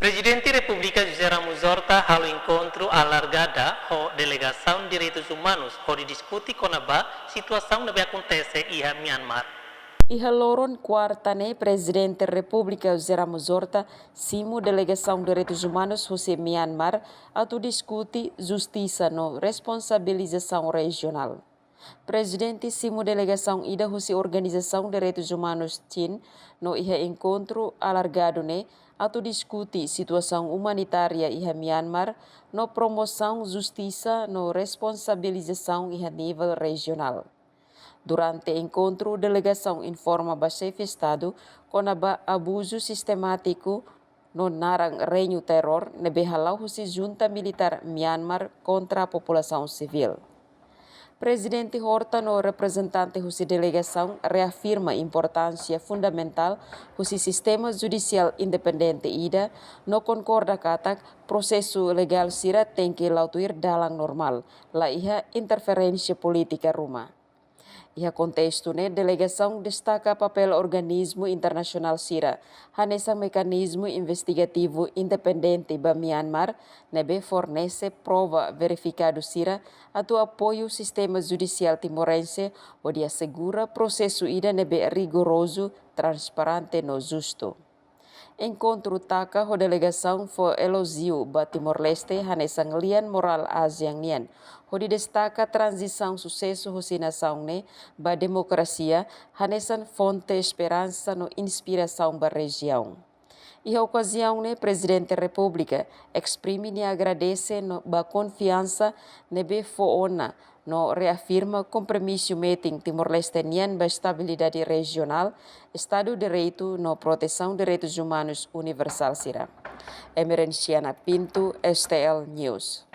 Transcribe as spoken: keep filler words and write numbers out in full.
Prezidente Repúblika José Ramos Horta halo enkontru alargada ho delegasaun direitus umanus hodi diskute kona-ba situasaun ne'ebé akontese iha Myanmar. Iha loron kuarta ne'e, Prezidente Repúblika José Ramos Horta simu delegasaun direitus umanus husi Myanmar atu diskute justisa no responsabilizasaun rejionál. Prezidente simu delegasaun ida husi organizasaun direitus umanus CHIN no iha enkontru alargadu ne'e atu diskute situasaun umanitária iha Myanmar no promosaun justisa no responsabilizasaun iha nivel rejionál. Durante enkontru, delegasaun informa ba Xefe Estadu kona-ba abuzu sistemátiku no naran reinu terror ne'ebé hala'o husi junta militár Myanmar kontra populasaun sivíl. Prezidente Horta no reprezentante husi delegasaun reafirma importánsia fundamentál husi sistema judisiál independente ida no konkorda katak prosesu legál sira tenke la'o tuir dalan normál, la iha interferénsia polítika ruma. Iha kontestu ne'e, delegasaun destaka papél organismu internasionál sira, hanesan mekanizmu investigativu independente ba Myanmar, ne'ebé fornese prova verifikadu sira atu apoiu sistema judisiál timorense hodi asegura prosesu ida ne'ebé rigorozu, transparente no justu. Enkontru taka ho delegasaun fó elojiu ba Timor-Leste hanesan lian morál ASEAN nian, hodi destaka tranzisaun susesu husi nasaun ne'e ba demokrasia hanesan fonte esperansa no inspirasaun ba rejiaun. Iha okaziaun ne'e, Prezidente Repúblika esprime nia agradese no ba konfiansa ne'ebé fó ona no reafirma kompromisu metin Timor-Leste nian ba estabilidade rejionál, Estadu Direitu no protesaun direitus umanus universál sira. Emerenciana Pinto, S T L News.